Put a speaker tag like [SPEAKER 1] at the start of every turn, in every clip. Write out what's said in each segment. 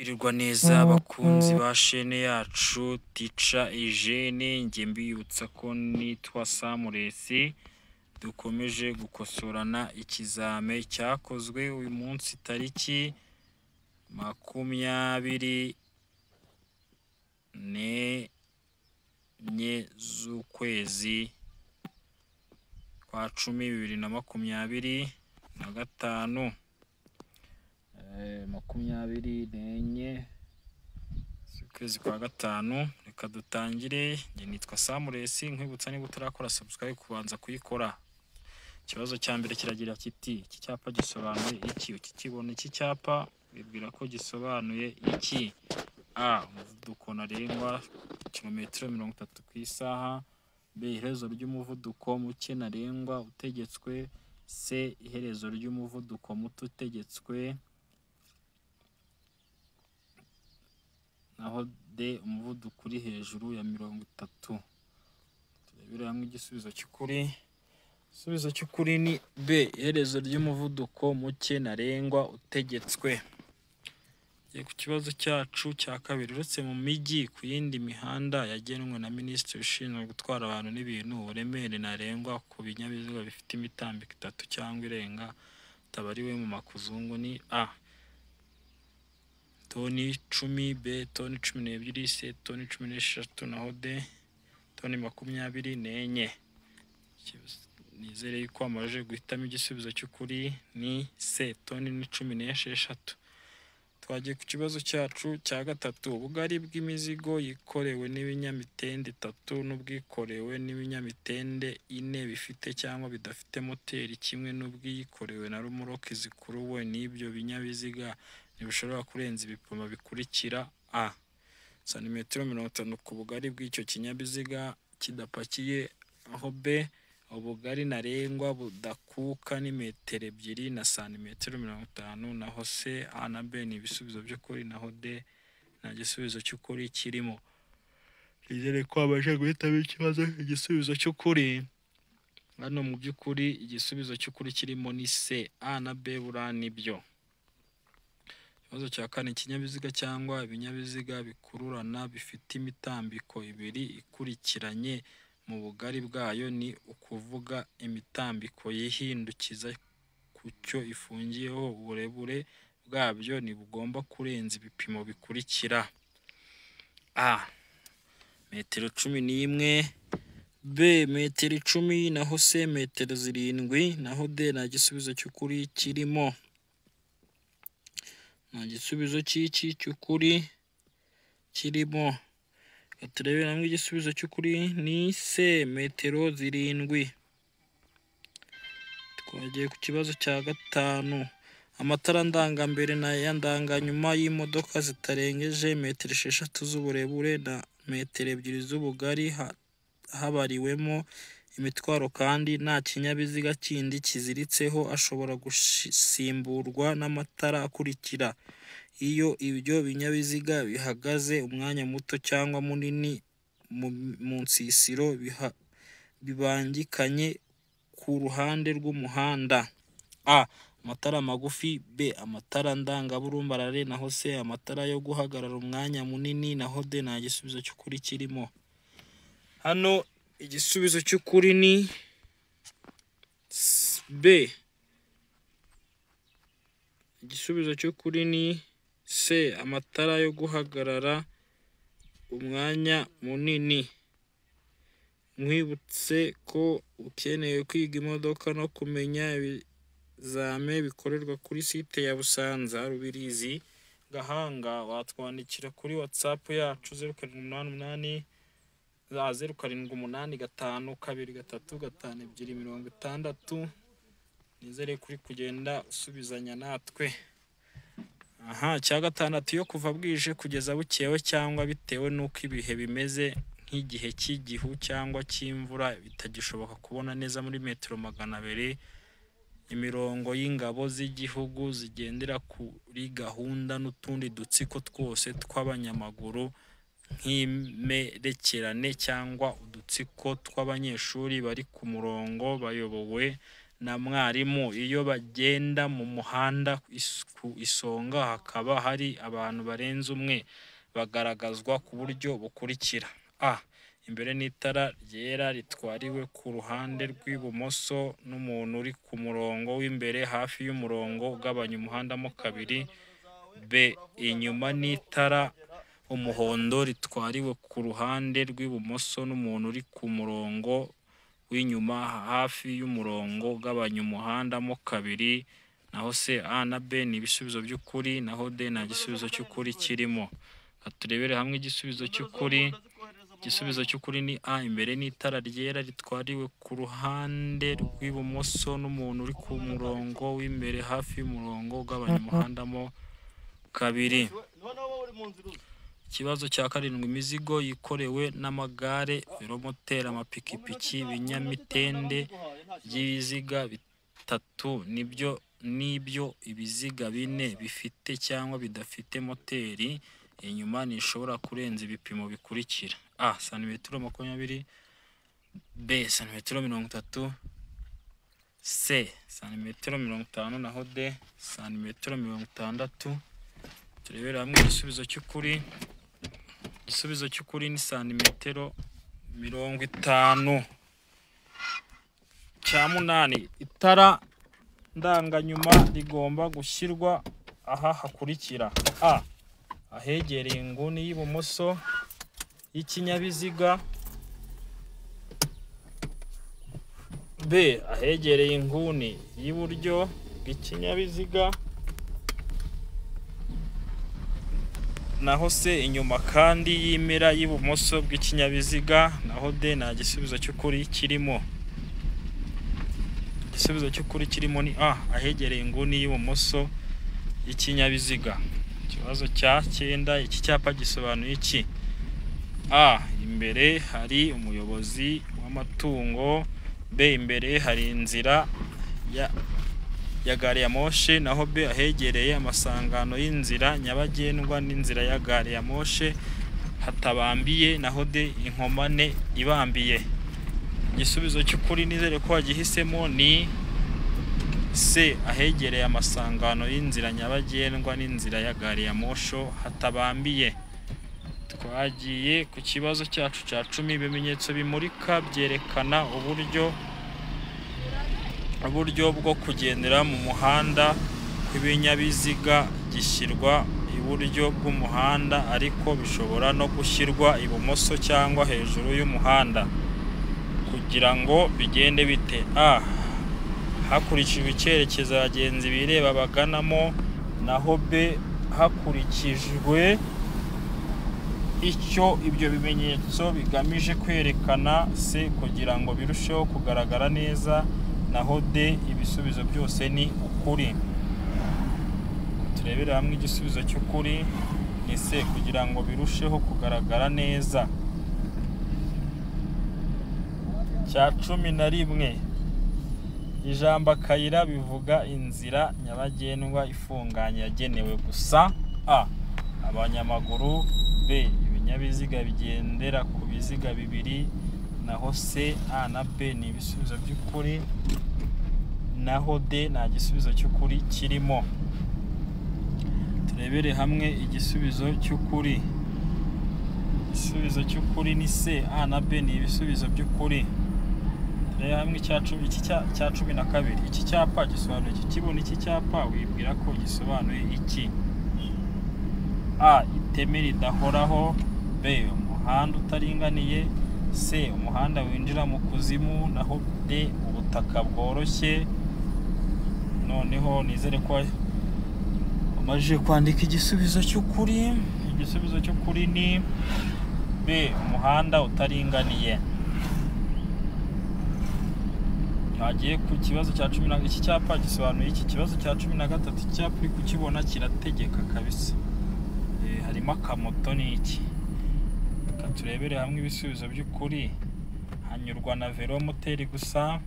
[SPEAKER 1] Kwirirwa neza bakunzi ba shene yacu Teacher Eugene, njye mbibutsa ko nitwa Samuresi, dukomeje gukosorana ikizame cyakozwe uyu munsi tariki 24 z'ukwezi kwa 10 2025. 24 z'ukwezi kwa 5. Reka dutangire. Njye nitwa Samuresi, nkwibutsa niba utarakora subscribe kubanza kuyikora. Ikibazo cya mbere kiragira kiti: iki cyapa gisobanuye iki? Ukikibona iki cyapa wibwira ko gisobanuye iki? A. Umuvuduko ntarengwa kilometero 30 ku isaha. B. Iherezo ry'umuvuduko muke ntarengwa utegetswe. C. Iherezo ry'umuvuduko muto utegetswe. Naho D. Umuvuduko uri hejuru ya 30. Turebere hamwe igisubizo cy'ukuri. Igisubizo cy'ukuri ni B. Iherezo ry'umuvuduko muke ntarengwa utegetswe. Tugiye ku kibazo cyacu cya kabiri. Uretse mu mijyi, ku yindi mihanda yagenwe na Minisitiri ushinzwe gutwara abantu n'ibintu, uburemere ntarengwa ku binyabiziga bifite imitambiko 3 cyangwa irenga butabariwe mu makuzungu ni A. Toni 10, B. Toni 12, C. Toni 16, naho D. Toni 24. Nizere yuko wamaze guhitamo igisubizo cy'ukuri ni C. Toni 16. Twagiye ku kibazo cyacu cya gatatu. Ubugari bw'imizigo yikorewe n'ibinyamitende 3 n'ubwikorewe n'ibinyamitende 4 bifite cyangwa bidafite moteri kimwe n'ubwiyikorewe na romoruki zikuruwe n'ibyo binyabiziga ntibishobora kurenza ibipimo bikurikira: A. Santimetero 50 ku bugari bw'icyo kinyabiziga kidapakiye, aho B. Ubugari ntarengwa budakuka ni metero 2 na santimetero 50, naho C. A na B ni ibisubizo by'ukuri, naho D nta gisubizo cy'ukuri kirimo. Nizere ko wabasha guhitamo ikibazo igisubizo cy'ukuri. Hano mu by'ukuri igisubizo cy'ukuri kirimo ni C. A na B buriya nibyo. Ikibazo cya kane. Ikinyabiziga cyangwa ibinyabiziga bikururana bifite imitambiko 2 ikurikiranye mu bugari bwayo, ni ukuvuga imitambiko yihindukiza ku cyo ifungiyeho, uburebure bwabyo ntibugomba kurenza ibipimo bikurikira: A. Metero 11, B. Metero 10, naho C. Metero 7, naho D nta gisubizo cy'ukuri kirimo. Nta gisubizo cy'iki cy'ukuri kirimo. Turebere hamwe igisubizo cy'ukuri ni C. Metero 7. Twagiye ku kibazo cya gatanu. Amatara ndangambere n'aya ndanganyuma y'imodoka zitarengeje metero 6 z'uburebure na metero 2 z'ubugari habariwemo imitwaro kandi nta kinyabiziga kindi kiziritseho, ashobora gusimburwa n'amatara akurikira: iyo ibyo binyabiziga bihagaze umwanya muto cyangwa munini mu nsisiro bibangikanye ku ruhande rw'umuhanda: A. Amatara magufi, B. Amatara ndangaburumbarare, naho C. Amatara yo guhagarara umwanya munini, naho D nta gisubizo cy'ukuri kirimo. Hano igisubizo cy'ukuri ni B. Igisubizo cy'ukuri ni C. Amatara yo guhagarara umwanya munini. Nkwibutse ko ukeneye kwiga imodoka no kumenya ibizame bikorerwa kuri site ya Busanza, Rubirizi, Gahanga, watwandikira kuri WhatsApp yacu 0788 0785 23 52 60. Nizere kuri kugenda usubizanya natwe. Aha, icya gatandatu. Iyo kuva bwije kugeza bukewe cyangwa bitewe n'uko ibihe bimeze nk'igihe cy'igihu cyangwa cy'imvura bitagishoboka kubona neza muri metero 200, imirongo y'ingabo z'igihugu zigendera kuri gahunda n'utundi dutsiko twose tw'abanyamaguru nk'imperekerane cyangwa udutsiko tw'abanyeshuri bari ku murongo bayobowe na mwarimu. Iyo bagenda mu muhanda ku isonga hakaba hari abantu barenze umwe, bagaragazwa ku buryo bukurikira: A. Imbere n'itara ryera ritwariwe ku ruhande rw'ibumoso n'umuntu uri ku murongo w'imbere hafi y'umurongo ugabanya umuhanda mo kabiri. B. Inyuma n'itara umuhondo ritwariwe ku ruhande rw'ibumoso n'umuntu uri ku murongo w'inyuma hafi y'umurongo ugabanya umuhanda mo kabiri. Naho C, A na B ni ibisubizo by'ukuri, naho D nta gisubizo cy'ukuri kirimo. Turebere hamwe igisubizo cy'ukuri. Igisubizo cy'ukuri ni A. Imbere n'itara ryera ritwariwe ku ruhande rw'ibumoso n'umuntu uri ku murongo w'imbere hafi y'umurongo ugabanya umuhanda mo kabiri. Ikibazo cya karindwi, imizigo yikorewe n'amagare, velomoteri, amapikipiki, ibinyamitende by'ibiziga bitatu n'ibyo ibiziga bine bifite cyangwa bidafite moteri inyuma ntishobora kurenza ibipimo bikurikira: A. Santimetero 20, B. Santimetero 30, C. Santimetero 50, naho D. Santimetero 60. Turebere hamwe igisubizo cy'ukuri. Igisubizo cy'ukuri ni santimetero 50. Cya munani, itara ndanganyuma rigomba gushyirwa aha hakurikira: A. Ahegereye inguni y'ibumoso y'ikinyabiziga, B. Ahegereye inguni y'iburyo bw'ikinyabiziga, naho C. Inyuma kandi y'impera y'ibumoso bw'ikinyabiziga, naho D. Nta gisubizo cy'ukuri kirimo. Igisubizo cy'ukuri kirimo ni A. Ahegereye inguni y'ibumoso y'ikinyabiziga. Ikibazo cya cyenda, iki cyapa gisobanuye iki? A. Imbere hari umuyobozi w'amatungo, B. Imbere hari inzira ya gari ya moshe, naho B. Ahegereye amasangano y'inzira nyabagendwa n'inzira ya gari ya moshe hatabambiye, naho D. Inkomane ibambiye. Igisubizo cy'ukuri nizere ko wagihisemo ni C. Ahegereye amasangano y'inzira nyabagendwa n'inzira ya gari ya mosho hatabambiye. Twagiye ku kibazo cyacu cya 10, ibimenyetso bimurika byerekana uburyo bwo kugendera mu muhanda kw'ibinyabiziga gishyirwa iburyo bw'umuhanda, ariko bishobora no gushyirwa ibumoso cyangwa hejuru y'umuhanda kugira ngo bigende bite? A. Hakurikijwe icyerekezo abagenzi bireba baganamo, naho B. Hakurikijwe icyo ibyo bimenyetso bigamije kwerekana, C. Kugira ngo birusheho kugaragara neza, naho D. Ibisubizo byose ni ukuri. Turebere hamwe igisubizo cy'ukuri ni C. Kugira ngo birusheho kugaragara neza. Cya 11, ijambo akayira bivuga inzira nyabagendwa ifunganye yagenewe gusa: A. Abanyamaguru, B. Ibinyabiziga bigendera ku biziga bibiri, naho C. A na B ni ibisubizo by'ukuri, naho D nta gisubizo cy'ukuri kirimo. Turebere hamwe igisubizo cy'ukuri. Igisubizo cy'ukuri ni C. A na B ni ibisubizo by'ukuri. Turebe hamwe icya 12. Iki cyapa gisobanuye iki? Kibona iki cyapa wibwira ko gisobanuye iki? A. Iteme ridahoraho, B. Umuhanda utaringaniye, C. Umuhanda winjira mu kuzimu, naho D. Ubutaka bworoshye. Noneho nizere ko wamajije kwandika igisubizo cy'ukuri. Igisubizo cy'ukuri ni B. Umuhanda utaringaniye. Twagiye ku kibazo cya 10. Iki cyapa gisobanuye iki? Kibazo cya 13, icyapa uri kukibona kirategeka kabisa. Harimo akamoto n'iki. Reka turebere hamwe ibisubizo by'ukuri. Hanyurwa na velomoteri gusa,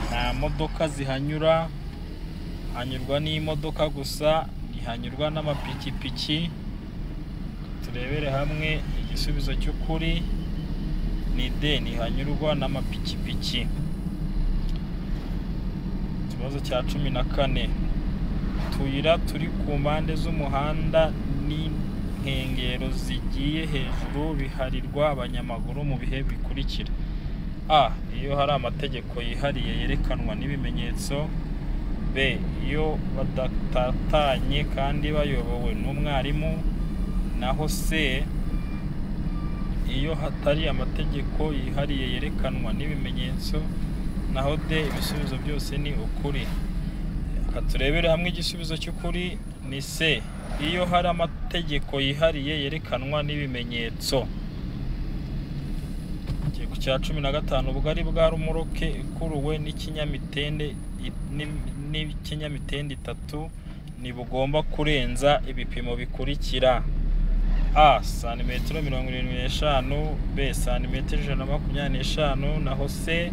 [SPEAKER 1] nta modoka zihanyura, hanyurwa n'imodoka gusa, ntihanyurwa n'amapikipiki. Turebere hamwe igisubizo cy'ukuri ni D, ntihanyurwa n'amapikipiki. Ikibazo cya 14, utuyira turi ku mpande z'umuhanda n'inkengero zigiye hejuru biharirwa abanyamaguru mu bihe bikurikira: A, iyo hari amategeko yihariye yerekanwa n'ibimenyetso; B, iyo badatatanye kandi bayobowe n'umwarimu; naho C, iyo hatari amategeko yihariye yerekanwa n'ibimenyetso; naho D, ibisubizo byose ni ukuri. Reka turebere hamwe igisubizo cy'ukuri ni C, iyo hari amategeko yihariye yerekanwa n'ibimenyetso. Ku cya 15, ubugari bwa rumuroke ikuruwe n'ikinyamitende itatu ntibugomba kurenza ibipimo bikurikira: A, santimetero 75, B, santimetero 125, naho C,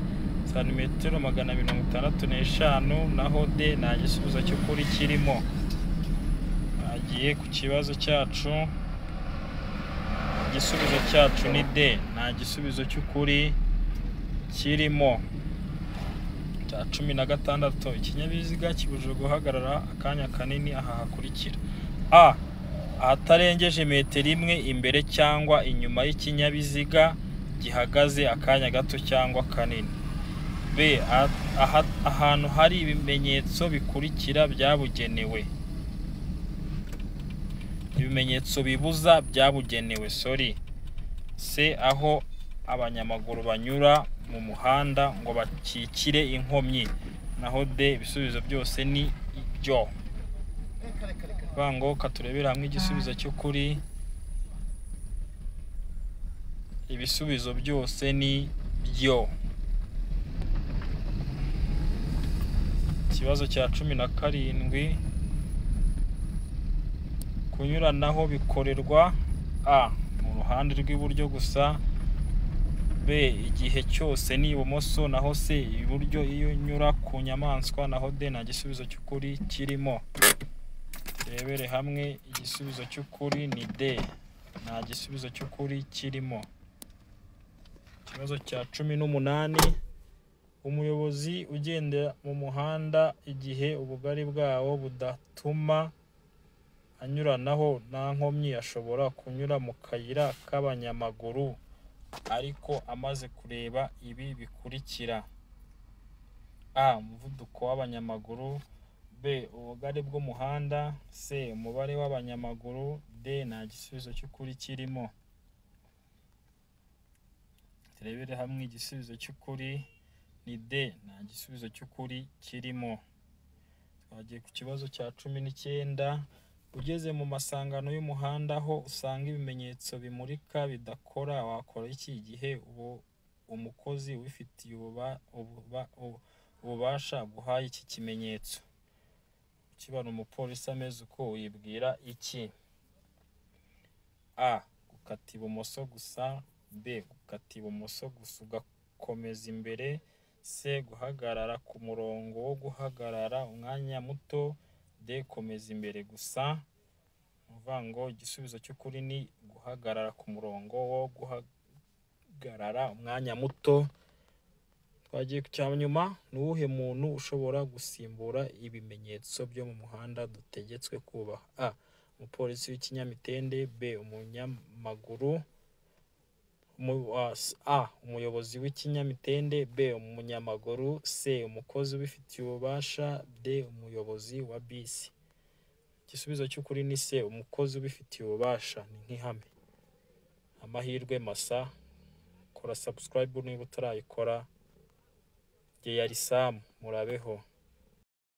[SPEAKER 1] santimetero 265, naho D, nta gisubizo cy'ukuri kirimo. Agiye ku kibazo cyacu, igisubizo cyacu ni D, nta gisubizo cy'ukuri kirimo. Cya 16, ikinyabiziga kibujijwe guhagarara akanya kanini aha hakurikira: A, ahatarengeje metero imwe imbere cyangwa inyuma y'ikinyabiziga gihagaze akanya gato cyangwa kanini; B, ahantu hari ibimenyetso bikurikira byabugenewe, ibimenyetso bibuza byabugenewe, sorry; C, aho abanyamaguru banyura mu muhanda ngo bakikire inkomyi; naho D, ibisubizo byose ni ibyo. Ngo katurebera hamwe igisubizo cy'ukuri, ibisubizo byose ni byo. Ikibazo cya 17, kunyuranaho bikorerwa A, mu ruhande rw'iburyo gusa; B, igihe cyose ni ibumoso; naho C, iburyo iyo unyura ku nyamaswa; naho D, nta gisubizo cy'ukuri kirimo. Turebere hamwe igisubizo cy'ukuri ni D, nta gisubizo cy'ukuri kirimo. Ikibazo cya 18, umuyobozi ugenda mu muhanda igihe ubugari bwawo budatuma anyuranaho nta nkomyi ashobora kunyura mu kayira k'abanyamaguru ariko amaze kureba ibi bikurikira: A, umuvuduko w'abanyamaguru; B, ubugari bw'umuhanda; C, umubare w'abanyamaguru; D, nta gisubizo cy'ukuri kirimo. Turebere hamwe igisubizo cy'ukuri ni D, nta gisubizo cy'ukuri kirimo. Twagiye ku kibazo cya 19, ugeze mu masangano y'umuhanda aho usanga ibimenyetso bimurika bidakora wakora iki igihe umukozi ubifitiye ububasha aguhaye iki kimenyetso? Ukibona umupolisi ameze uko wibwira iki? A, gukata ibumoso gusa; B, gukata ibumoso gusa ugakomeza imbere; C, guhagarara ku murongo wo guhagarara umwanya muto; D, komeza imbere gusa. Ni ukuvuga ngo igisubizo cy'ukuri ni guhagarara ku murongo wo guhagarara umwanya muto. Twagiye ku cya nyuma, ni uwuhe muntu ushobora gusimbura ibimenyetso byo mu muhanda dutegetswe kubaha? A, umupolisi w'ikinyamitende; B, umunyamaguru; A, umuyobozi w'ikinyamitende; B, umunyamaguru; C, umukozi ubifitiye ububasha; D, umuyobozi wa bisi. Igisubizo cy'ukuri ni C, umukozi ubifitiye ububasha, ni nk'ihame. Amahirwe masa, kora subscribe niba utarayikora. Jye yari Sam, murabeho.